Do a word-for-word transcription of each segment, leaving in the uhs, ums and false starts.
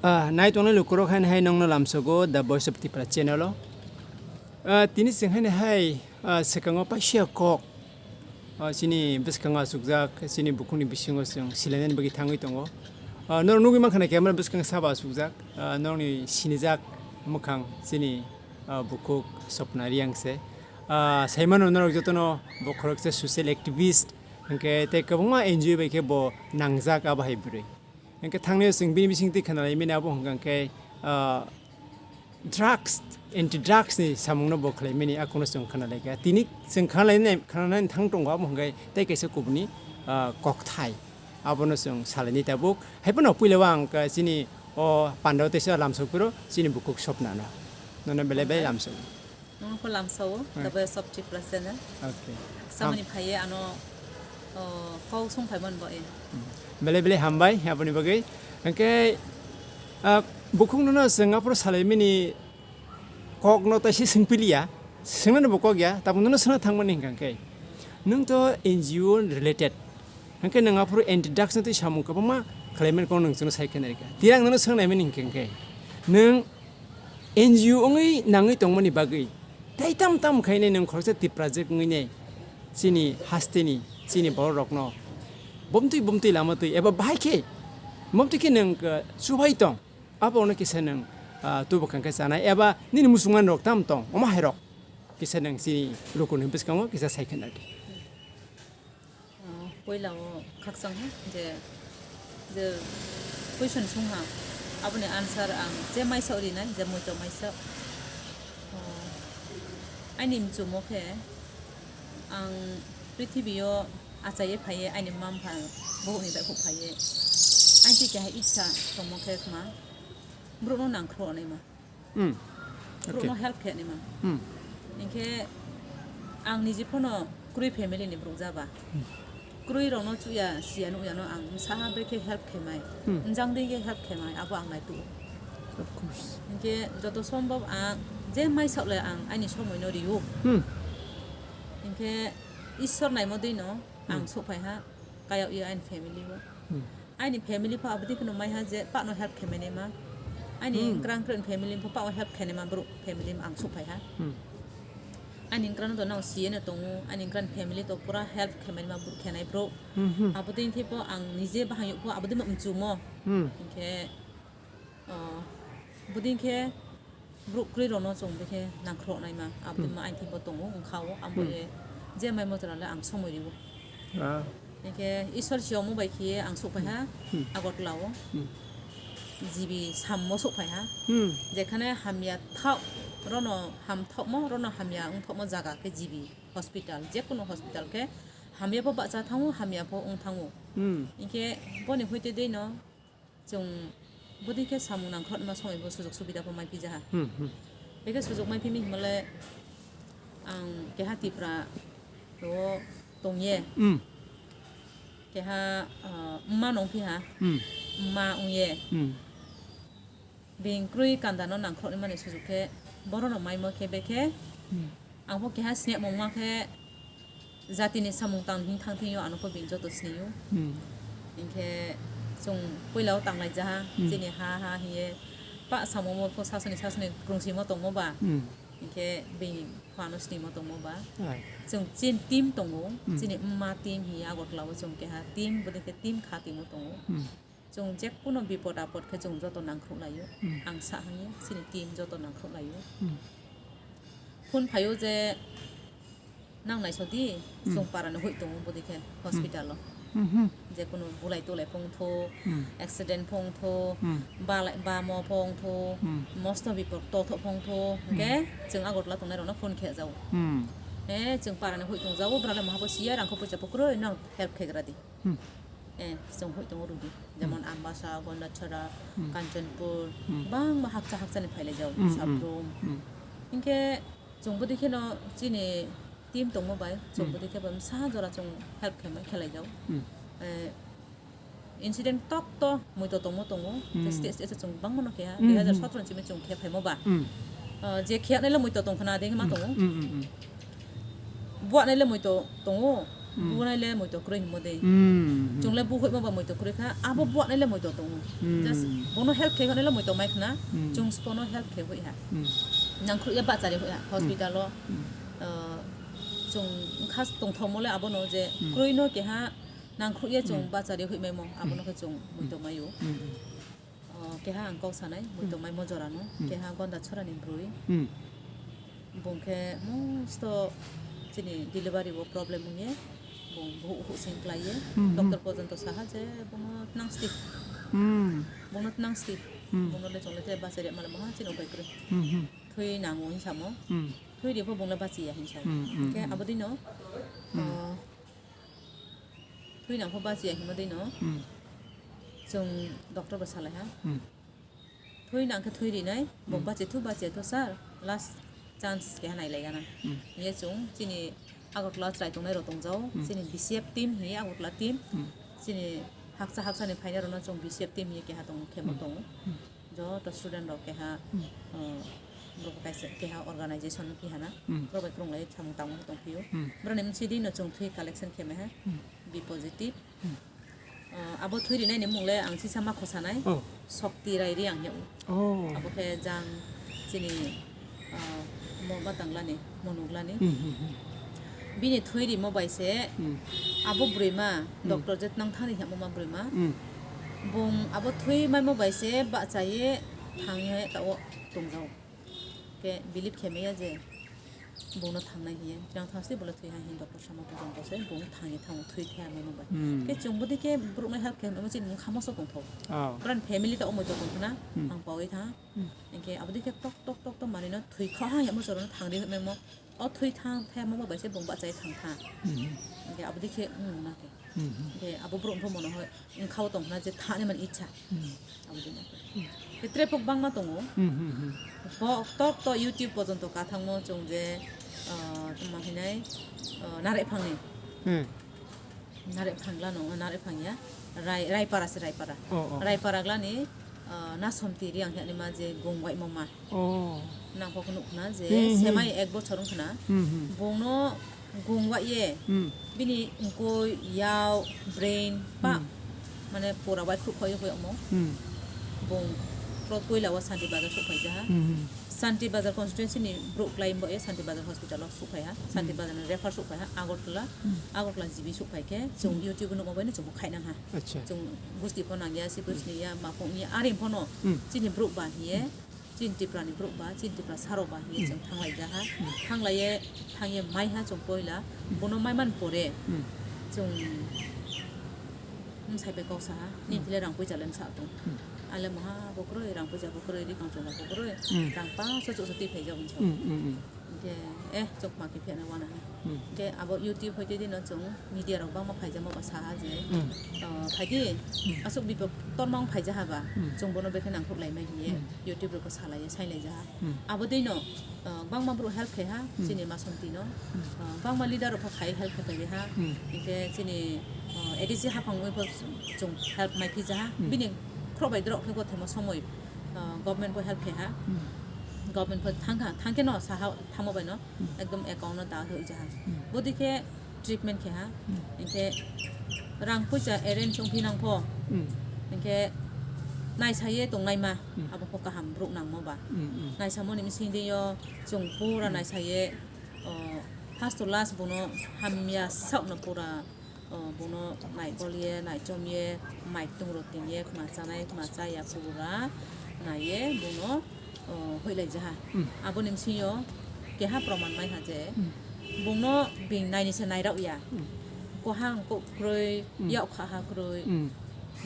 Ah, nai tongnai lukurok haino hai nongno lamsogo The Voice of Tripura channel o. Ah, tini chwng haino hai, ah, swkango paisa kok, ah, chini bwskango achukjak, chini bukhukni bisingo chwng silainani bagwi thangwi tongo. Ah, norok nugwi mankha na camera bwskango sabo achukjak, ah, norokni sinijak mwkhang chini, ah, bukhuk Swapna Reang se. Ah, saimano norok jotono bo khoroksa social activist, hwnkhe tei kwbangma N G O bai khe bo nangjak abo hai bwrwi. Hwnkhe thangnai o chwng bini bisingtwi khwnalaimani abo hwnkha khe, ah, drugs, anti drugs ni samungno bo khwlaimani akhungno chwng khwnalaikha. Tini chwng khwnalainai, khwnalainani thang tongo abo hwnkhe tei kaisa kubuni, ah, kokthai. Abono chwng salaini tabuk. Haiphano puila o ang, ah, chini o pandao teisa lamsok phiro chini bukhuk Swapna no. Nono belai belai lamsok. Nungkho lamsao, hmm, The Voice of Tripura channel. Okay. Samani phaiye ano, o, kok song phaimani bo e. Hmm. Belai belai hambai, aboni bagwi. Hwnkhe, ah, bukhuk nono chwng aphuru salaimani kokno taisa swngpiliya, swngnani bo kok ya, tabuk nono swngna thangmani hwnkha khe. Nwng to N G O related. Hwnkhe nwng aphuru anti drugs no tei samung kwbangma khwlaimani kokno nwng chwngno sai khe narikha. Tiyang nono swngnaimani hwnkha khe. Nwng N G O wngwi nangwi tongmani bagwi tei tam tam khainai nwng khoroksa Tiprajwk wngwi nai chini hasteni, chini bororokno bumtwi bumtwi lama twi eba bahai khe bumtwi khe nwng, uh, chubai tong, abono kisa nwng, uh, tubu khang khe chanai eba nini musukmanrok tam tong, omo hairok kisa nwng chini lukurokni bwskango kisa sai khe nardi. Ah, puila o khakchang ha je, je question sung ha, aboni answer ang je maisa rinai, je muito maisa. Ah, aini mchumo khe ang prithibi o achaiye phaiye, aini mma mpha bohokni baihkhouh phaiye, aini twi keha icha tongmo khe kma, borokno nangkhruh naima. Hmm. Borokno, okay, help khe naima. Hmm. Hinkhe ang niji phano kwrwi family ni borok jaba. Hmm. Kwrwi rokno chuya, siya nukya no ang bwsa ha bai khe help khe mai. Hmm. Njang dei khe help khe mai, abo ang nai tuo. Of course. Hinkhe joto sombhob ang je mai sak le ang aini somoi no rio. Hmm. Hinkhe Ishwar naimo dei no ang, hmm, sok phai ha, kayok ya aini family o. Hmm. Aini family pho aboni kheno maiha je pakno help khe mani ma. Aini, hmm, wngkrang wngkrang family pho pakno help khe nai ma borok family ang sok phai ha. Hmm. Aini wngkrang to nang siye no tongo, aini wngkrang family to pura help khe mani ma borok khe nai borok. Hmm, hmm. Aboni thai pho ang nije bahai pho aboni ma mchumo. Hmm. Hinkhe, oh, aboni khe borok kwrwi rokno chwng bikhe nangkhruh naima, aboni, hmm, ma aini thai bo tongo, wngkha o, abo, hmm, ye je mai motora le ang somoi rio. Ah. Hinkhe Ishwar siyamo bai khiye ang sok phai ha, hmm, Agartala o. Hmm. G B sammo sok phai ha. Hmm. Jekhane hamya thok, rono ham thokmo, rono hamya wng thokmo jaga khe G B hospital, je kono hospital khe hamya pho bahcha thango, hamya pho wng thango. Hmm. Hinkhe boni hoite dei no chwng bwdwi khe samung nangkhorma somoi bo sujok subida bo mai phi jaha. Hmm, hmm. Bekhe sujok mai phimi hinmale ang keha Tipra o tongye. Hmm. Keha, ah, mma nong phiha. Hmm. Mma ongye. Hmm. Beng krwi kanda no nangkhorma ni sujok khe borok no maimo khe bekhe. Hmm. Ang bo keha snek mungma khe jatini samung tang hing thang thing yo ano pho bini joto sini yo. Hmm. Hinkhe chwng puila o tanglai jaha, hmm, chini ha ha hiye pa samung mo pho sasoni sasoni krungsimo tongmo ba. Hmm. Hinkhe bini phano sinimo tongmo ba. Ai. Chwng chin team tongo, hmm, chini mma team hiya Agartala o chwng keha team, bwdikhe team kha team o tongo. Hmm. Chwng jekhuno bipod apod khe chwng joto nangkhruh laio. Hmm. Ang sa hangya, chini team joto nangkhruh laio. Hmm. Phone phaio je, "Nang naisodi, hmm, chwng parani hoi tongo bwdikhe hospital o." Hmm, hmm. Jekhuno bulai tulai phongtho, hmm, accident phongtho, hmm, balai bamo phongtho, hmm, mosto bipod totho phongtho, hmm, hwnkhe chwng Agartala tongnai rokno phone khe jao. Hmm. Eh, chwng parani hoi tong jao, bwrale maha bo siya, rangkho poisa pho kwrwi, nang help khe gra di. Hmm. Eh, chwng hoi tongo rudi. Jemon, hmm, Ambasa, Gondachara, hmm, Kanchanpur, hmm, bangma hakcha hakchani phailai jao, hmm, hmm, Sabrum. Hmm. Hinkhe chwng bwdikhe no chini team tongmo bai, chwng, hmm, bwdikhe bo msa jora chwng help khe mai khelai jao. Hmm. Eh, incident tok to muito tongmo tongo, hmm, stage stage chwng bangma no khe, hmm, hmm, dui hazar sotro ni simi chwng khe phaimo ba. Hmm. Ah, je khe nai le muito tong khna de ma, hmm, tongo. Hmm, hmm, hmm. Buak nai le muito tongo. Hmm. Buanai le moito kwrwi himo de. Hmm. Chwng le buhoimo ba moito kwrwi kha, abo buanai le moito tongo. Hmm. Just bono help khe hwnai le moito mai khna, Hmm. chwng spono help khe hoi ha. Hmm. Nangkhruya bachari hoi ha, Hmm. hospital o. Hmm. Uh, chwng khas tongthokmo le abono je Hmm. kwrwi no keha nangkhruya chwng Hmm. bachari hoi maimo, abono Hmm. khe chwng moito Hmm. maio. Hmm. Oh, keha ang kok sanai, Hmm. muitu maimo jorano, Hmm. keha Gonda chorani bwrwi. Hmm. Bung khe mosto chini delivery o problem wngye, bung buhu uhu sing klaiye. Hmm, hmm. Doctor porjonto saha je bungno tnang sti. Hmm. Bungno tnang sti. Hmm. Bungno le chongle te bachari mala maha chini upai kwrwi. Hmm, hmm. Thwi nango hin samo. Hmm. Thwi ripho bungno bachiya hin samo. Hmm, hmm, Khe hmm. Abodino, Hmm. oh, Thwi nang pho bachiya himo dei no. Hmm. Chwng doctor bai salai ha. Hmm. Thwi nang khe thwi rinai, bo Hmm. bachi thu bachiya thu sir, last chance keha nai lai gana. Hmm. Ye chwng chini Agartala chwrai tongnai rok tongjao, Hmm. chini B C F team hi Agartala team, Hmm. chini haksa haksa ni phainai rok no chwng B C F team hi keha tong khe bo Hmm. tongo. Hmm. Joto student rok keha, Hmm. uh, borok kaisa keha organization wngkhe hana. Hmm. Borok bai kwrwng lai samung tangma tongphio. Hmm. Borok ni msidi no chwng thwi collection khe meha. Hmm. B positive. Hmm. Uh, abo thwi rinai ni mung le ang sisa ma khosanai. Oh. Shakti Rai Reang hino. Oh. Abo khe jang chini, uh, mo ma tanglani, mo nuglani. Hmm, hmm, hmm. Bini thwi rimo bai se Hmm. abo bwrwi ma Hmm. doctor je tnang thani himo ma bwrwi ma. Hmm. Bung abo thwi maimo bai se bachaye thangye ta o tongjao. Ke believe khe maya je bungno thangnai hiye. Tnang thang se bole thwi ha hin doctor sama porjonto se bung thangye thango thwi thaya maimo bai. Hmm. Ke chwng bodi ke borok no help khe maimo chini mung khamo so tongthok. Oh. Bran family ta omoi tong khna Hmm. ang pawi tha. Hmm. Engke abodi ke tok tok tok tok manino thwi kha ha yamo choro thangri maimo. O thwi thang thaya mama bai se bung bachai thang tha. Mhm. Hingke abo dikhe wng na khe. Mhm. Hingke abo borok wngkha mono hoi wngkha o tong khna je thani mani icha. Mhm. Abo dino. Mhm. Hingke tre pok bangma tongo. Mhm, mhm. Bo tok to YouTube porjonto ka thangmo chwng je, ah, tongma hinai, ah, narai phangni. Hmm. Narek phangla no, narek phangya. Rai, Raipara se Raipara. Oh, oh. Raipara glani, ah, Nasomti Riang hwnwi ma je gong waimo ma. Oh. Nang kok nuk khna je Hmm, hmm. semai ek bochor wng khna. Hmm, hmm. Bongno gong wai ye. Hmm. Bini ngkoi, yao, brain, pa. Hmm. Mane pura wai khuk khoi khoi omo. Hmm. Bong pro koila wa Santi Bazar sok phai jaha. Hmm, hmm. Santi Bazar constituency ni brouh klai bo e Santi Bazar hospital o sok phai ha. Santi Hmm. Bazar ni refer sok phai ha. Agartala, Hmm. Agartala G B sok phai khe, chwng Hmm. YouTube no mobile no chwng bo khainang ha. Acha. Chwng gusti pho nangya, sipos Hmm. ni ya, ma phung ni ya, ari pho no Hmm. chini brouh ba hiye, Hmm. chini Tipra ni brouh ba, chini Tipra saro ba hiye Hmm. chwng thanglai jaha. Hmm. Thanglai ye, thang ye mai ha chwng poila. Hmm. Bono mai man pore Hmm. chwng Bwsai bai kok saha, ni Hmm. kile rang puisa le msa tong. Hmm. Ale maha bo kwrwi, rang puisa bo kwrwi, rikang chunga bo kwrwi, Hmm. rang paso chusa twi phai jagong sa. Hmm, hmm, hmm. Hingke, eh, chok ma khe phiyana wana ha. Hmm. Hingke abo YouTube hoi twi dino chwng media rok bangma phai jama ba saha je, Hmm. ah, phai di, Hmm. aswk bipok torma wng phai jaha ba, Hmm. chwng bono bekhe nangkuk lai mai hiye, Hmm. YouTube rok salai ye, sai lai jaha. Hmm. Abo dino, ah, bangma brouh help khai ha, Hmm. chini Masomti no. Hmm. Ah, bangma leader rok pho khai help khai pai ha. Hmm. Hingke chini, ah, A D C haphang wi pho chwng help mai phi ja ha. Hmm. Bini khorok bai drok khe gothe mo somoi, ah, government pho help khai ha. Hmm. Government pho thang kha, thang khe no saha thamo bai no Hmm. ekdom account no da hoi ja ha. Hmm. Bodi khe treatment khe ha. Hmm. Hingke rang puisa arrange wng phi nang pho. Hmm. Hingke naisa ye tong nai ma, Hmm. abo pho kaham brouh nangmo ba. Hmm, hmm. Naisa moni bising de yo chwng pura Hmm. naisa ye, o, first to last bono hamya saoh no pura, o, bono naikol ye, naichom ye, maitung rotting ye, khma chanai, khma chaya pura nai ye bono, o, hoilai jaha. Hmm. Aboni bisingo keha proman mai ha je, Hmm. bungno bing naini se nairok ya. Hmm. Kohang kok kroi, Hmm. yok kha ha kroi. Hmm.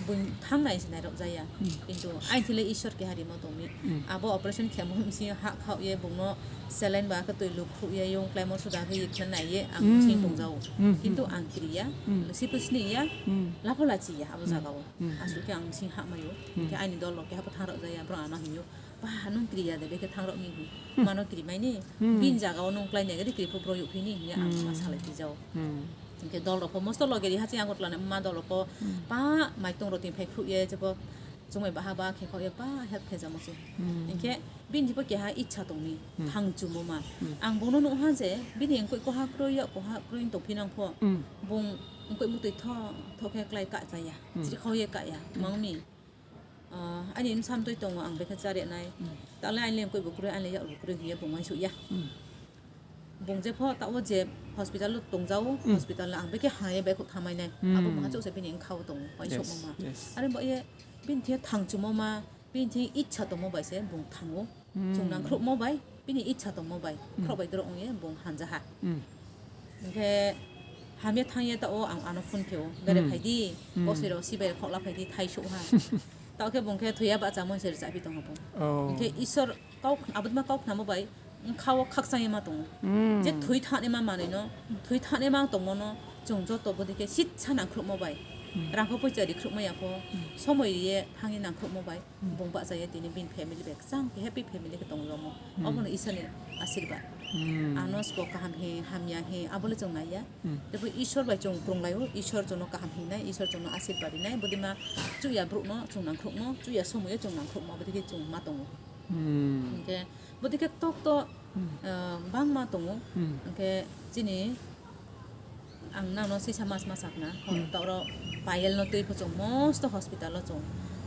Bung thang nai se nairok jaya. Hmm. Kintu aini thile Ishwar keha rimo tongmi. Hmm. Abo operation khemo bisingo ha khao ye bungno saline ba khe twi luk khuk ye, yung klaimo suda khe ye khe nai ye ang Hmm. sing tongjao. Hmm. Kintu ang kriya, Hmm. sipu sini ya, Hmm. lapho lachi ya abo Hmm. jaga o. Hmm. Asuk khe ang sing ha mayo. Hmm. Khe aini dol rok keha bo thang rok jaya, bro ano hinyo. Ba, nung kri ya de, bekhe thang rok ni hi. Hmm. Mano kri mai ni. Hmm. Bin jaga o nung klai nai gari kri pho bro yuk hi ni, ya ang Hmm. ma salai phi jao. Hmm. Hingke dol rok pho mosto loge ri ha chi ang gotla na ma dol rok pho Hmm. pa maitung rok tin phai khuk ye, je pho Chumai baha ba khe kok ya ba help khe jamo se. Hmm. Hinkhe bini bo keha ichha tongni Hmm. thang chumo ma. Hmm. Ang bono nuh ha je bini engkoi koha kroi ya koha kroi tong phinang pho. Hmm. Bung engkoi mutui tho tho khe klai ka cha ya. Hmm. Chiri khau ye ka ya. Hmm. Mangni. Ah, ani bwsa mtwi tongo, ang bekhe charya nai. Hmm. Tale ani le koi bo kwrwi, ani le yak bo kwrwi hiye bung uansuk ya. Hmm. Bung je pho ta o je hospital o tongjao, Hmm. hospital o ang bekhe haya bai khuk thamai nai. Hmm. Abo maha chuksa bini wngkha o tongo, uansuk Yes, mama. Yes. Are bo ye bini thang chumo ma, bini ichha tongmo bai se bung thango. Hmm. Chwng nangkhrukmo bai, bini ichha tongmo bai, Hmm. khorok bai dorok wngye bung hamjaha. Hmm. Hinkhe hamya thangya ta o ang ano phone khe o, bere Hmm. phaidi, Hmm. bosoi rok sibai rok khokla phaidi, thai suk ha. Ta o khe bung khe thuya bacha mon se rwchaphi tongo bung. Oh. Hinkhe Isor kau khn-, abodima kau khnamo bai, wngkha o khakchangya ma tongo. Hmm. Je thwi thani ma manwi no, thwi thani ma tongmo no, chwng joto bodi khe sitsa nangkhrukmo bai. Hmm. Rang kho poicha rikhrukma ya pho, Hmm. somoi riye thangni nangkhrukmo bai. Hmm. Bung bahchaya tini bini family bai kwchang khe happy family khe tongjago. Hmm. Obono Isorni asirwad. Hmm. Ano sbo kaham he, hamya he, abole chwng naiya. Hmm. Tebo Isor bai chwng krunglaio, Isor chwngno kaham hingnai, Isor chwngno asirwad rinai, bodima chuya brukno chwng nangkhrukno, chuya somoio chwng nangkhrukma, bodikhe chwng ma tongo. Hmm. Hinkhe bodikhe tokto, Hmm. ah, bangma tongo. Hmm. Hinkhe chini Ang nangno sisa mas ma sakna, Hmm. ta oro Payel no twi pho chwng mosto hospital o chwng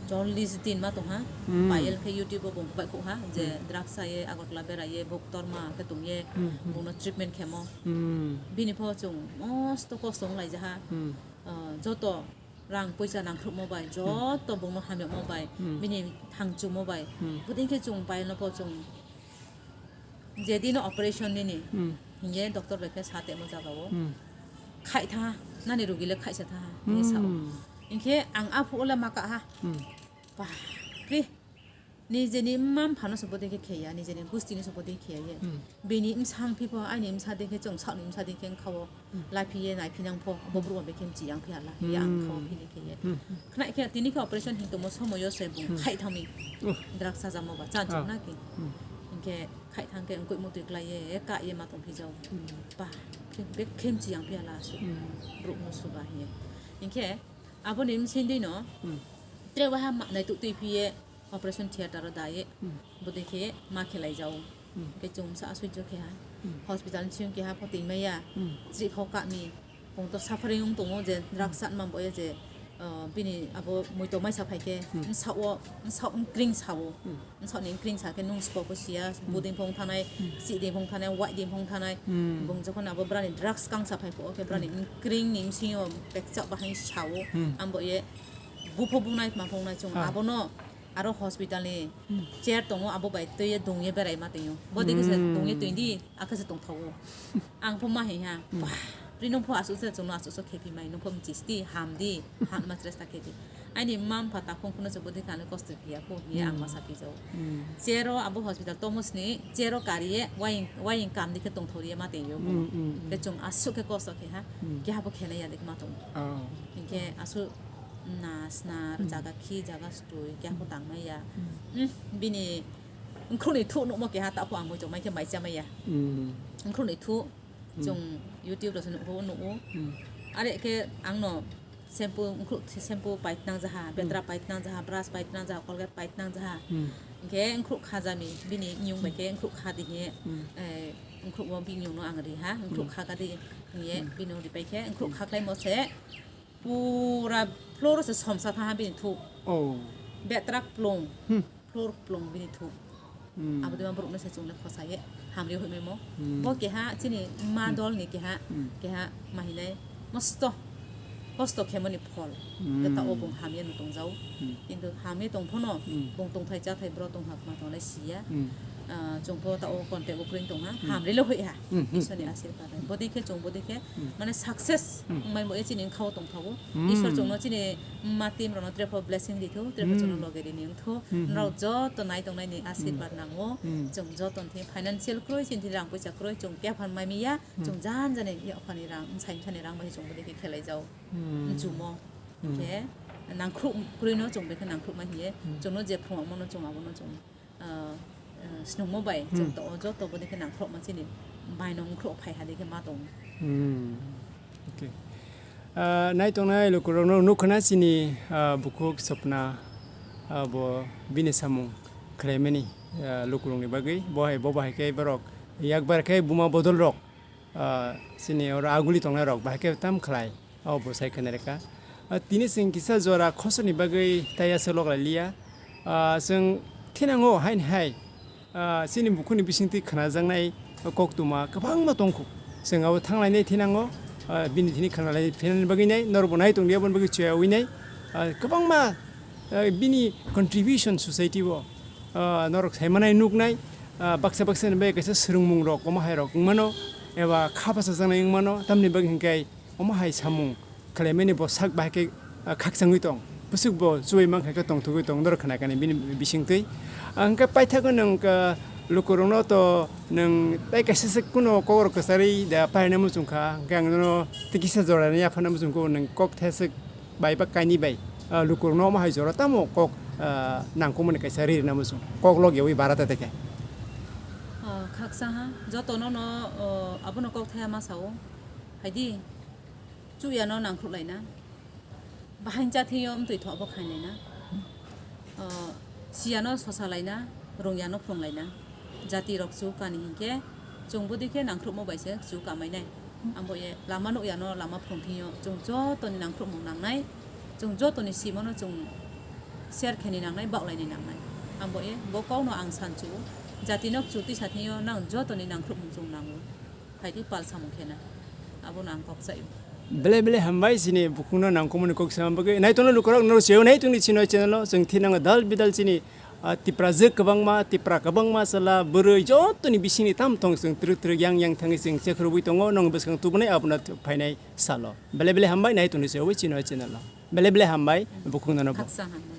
chollish din ma tongha. Hmm. Payel khe YouTube o bung bai khuk ha, je Hmm. drugs saye, Agartala beraye, buk torma khe tongye, Hmm, hmm. bungno treatment khemo. Hmm. Bini pho chwng mosto kosto wng lai jaha. Hmm. Ah, joto rang poisa nangkhrukmo bai, Hmm. joto bungno hamyakmo bai, Hmm. bini thang chumo bai. Hmm. Bwding khe chwng Payel no pho chwng Jedino operation nini, Hmm. hinkhe doctor bai khe sa temo jaga o. Hmm. Khai tha, nani rugi le khaisa tha, hinkhe sa o. Hmm. Hinkhe ang a phuh le ma ka ha. Hmm. Bapre. Nijeni mma mpha no se bodi khe kheya, nijeni gusti no se bodi kheya ye. Hmm. Bini bwsang phi pho, ani bwsa de khe chwng sakni bwsa de khe wngkha o. Hmm. Laphiye naiphinang pho, bo bru bai khe mchi yang phi hala, ya ang kha o Hmm. phini khe ye. Hmm. Khna khe tini khe operation hin tongmo somoyo se bung Hmm. khai thangni Oh. drugs sajamo ba chan Ah. chuk na ki. Hmm. Hinkhe khai thang khe wngkoi mutui klai ye, ka ye ma tong phi jao. Hmm. Ba, khe bek khe mchi yang phi hala su. Hmm. Bru no su ba hiye. Hinkhe aboni bsing dei no Hmm. tre waha ma nai tuk twi phi ye operation theater o da ye. Hmm. Bo dei khe ma khe lai jao. Hmm. Khe chwng sa aswk jo khe ha. Hmm. Hospital ni siyong keha pho twi maya. Hmm. Chri kho kami. Bung to suffering wng tongo je drugs Hmm. chat ma bo ye je, uh, bini abo muito maisa phai khe Hmm. bwsa o, bwsa wng kring sa o. Hmm. Bwsa ni wng kring sa khe nung spo ko siya, Hmm. buding phong thanai, Hmm. chih ding phong thanai, wai ding phong thanai. Hmm. Bung jokhon abo brani drugs kang sa phai pho khe brani Hmm. wng kring ni bsing o pekchak bahai sa o. Hmm. Ambo ye bupho bunai ma phong nai chwng Ah. abono Aro hospital ni Hmm. chair tongo, abo bai twi ye dungye berai ma tongyo. Bo digi se Hmm. dungye twi di, akhe se tongthogo. Ang pho ma hei ha, Hmm. "Bah, pri nung pho asuk se chwngno asuk so khe phi mai, nung pho mchis di, ham di, ham ma chres ta khe di." Aini mma mpha takhung phuno se bo digi ani kosto kiya pho, hiye ang Hmm. ma sa phi jao. Hmm. Chair o abo hospital tomo sini, chair o kari ye, waying, waying kam di khe tongthor ye ma tongyo. Hmm, hmm, hmm. Khe chwng asuk khe kosto khe ha, Hmm. khe ha bo khe lai ya di khe ma tongo. Oh. Hinkhe asuk na snar, Hmm. jaga khi, jaga stui, khe Hmm. ako tang maya. Hmm. Hmm, bini wngkhorni thu nukmo keha, ta pho ang muitu mai khe mai cha maya. Hmm. Wngkhorni thu, Hmm. chwng YouTube rok se nukho, nukho. Hmm. Are khe ang no shampoo, wngkhor shampoo pai tnang jaha, Hmm. betra pai tnang jaha, brush pai tnang jaha, Colgate pai tnang jaha. Hmm. Hinkhe wngkhor kha jami, bini nyung bai khe wngkhor kha di hiye, Hmm. eh, wngkhor bo bini nyung no ang ri ha, wngkhor Hmm. kha ka di hiye, Hmm. bini ri pai khe wngkhor Hmm. kha klai mo se. Pura floor se somsa tha ha bini thu. Oh. Betrak plung. Hmm. Floor plung bini thu. Hmm. Abo dima borok no se chwng le khosa ye hamri hoi memo. Hmm. Bo keha chini ma Hmm. dol ni keha, Hmm. keha ma hinai mosto kosto khemani phol. Hmm. Khe ta o bung hamya no tong jao. Hmm. Kintu hamya tong phono Hmm. bung tongthai chathai bro tong hak ma tong lai siya. Hmm. Ah, chwng pho ta o contact o kwrwng tong ha. Hmm. Hamri le hoi ha. Hmm, hmm, Isor ni hmm. asirwad. Bodei khe chwng bodei khe Hmm. mane success Hmm. wngmai bo e chini wngkha o tongthogo. Hmm. Isor chwngno chini ma team rokno tre pho blessing di thung, tre pho chwngno Hmm. loge rini wng thung. Hmm, hmm. Norok joto nai tongnai ni asirwad Hmm. nango. Hmm. Chwng joto ni thing financial kroi, chini thing rang poisa kroi, chwng kephan mai miya, Hmm. chwng jan jani yaphani rang, bwsai bwsani rang bai chwng bodei khe khelai jao. Hmm. Chumo. Hmm. Khe nangkhruk kroi no chwng bekhe nangkhruk ma hiye. Hmm. Chwngno je phunukmo no chwng abono chwng ah, ah, snungmo bai Hmm. chwng to o joto bo dikhe nangkhrok ma chini bai no wngkhrok phai ha dikhe ma tongo. Hmm. Okay. Ah, nai tongnai lukurokno nukho na chini, ah, bukhuk Swpna, ah, bo bini samung khlaimani, ah, lukurokni bagwi. Bo hai, bo bahai khe borok yakbar khe buma bodol rok, ah, chini oro aguli tongnai rok bahai khe tam khlai. O bo sai khna rwkha. Ah, tini chwng kisa jora khosoni bagwi taiya se lok lai liya. Ah, chwng thinango haini hai, ah, chini bukhukni bisingtwi khnajaknai koktwma kwbangma tongkhu. Chwng abo thanglainai thinango, ah, bini thini khwnalai phinani bagwi nai, norokbo nai tongdi aboni bagwi chuyawi nai. Ah, kwbangma, ah, bini contribution society o, ah, norok saimanai nuknai, ah, baksa baksa ni bai kaisa swrwngmung rok omo hai rok wngmano, eba kha bachajaknai wngmano, tamni bagwi hwnkhe omo hai samung khlaimani bo sak bahai khe, ah, khakchangwi tong. Bwswk bo chubai mankha khe tongthogwi tong, norok khna kani bini bisingtwi. Ang khe paithago nwng khe lukurokno to nwng tai kaisa se kuno kokrok kwcharwi da paina muchung kha, hwnkhe ang nono tei kisa jora ni yaphana muchung khe nwng kok theswk bai ba kainwi bai, ah, lukurokno omo hai jora tamo kok, ah, nangkukmani kaisa ri rwna muchung kok logyawi bara ta tei khe. Ah, khaksa ha, jotono no, oh, abono kok thaya ma sao. Haidi, chuya no nangkhruk laina. Bahain chathing yo mtwi thok bo khainai na. O, siya no sosa laina, rungya no phrung laina. Jati rok chu kani hinkhe, chwng bwdwi khe nangkhrukmo bai se chu kamai nai. Ambo ye lama nukya no lama phrung thing yo, chwng joto ni nangkhrukmung nangnai. Chwng joto ni simo no chwng share khe ni nangnai, baklai ni nangnai. Ambo ye bo kok no ang san chu, jati no chu tisa thing yo nang joto ni nangkhrukmung chwng nango. Phaidi pal samung khena. Abono ang kok chaio. Belai belai hambai chini bukhukno nangkukmani kok sama bagwi. Naitokno lukurok norok cheo nai tongni chini channel o. Chwng thinango dal bidal chini, ah, Tipra jwk kwbangma, Tipra kwbangma chwla, bwrwi jotoni bisingni tam tong chwng twrwk twrwk yang yang thangwi chwng chekhorwi tongo. Nong bwskang tubunai abono phainai salo. Belai belai hambai nai tongni cheo chini channel o. Belai belai hambai bukhukno no bo. Khaksa hambai.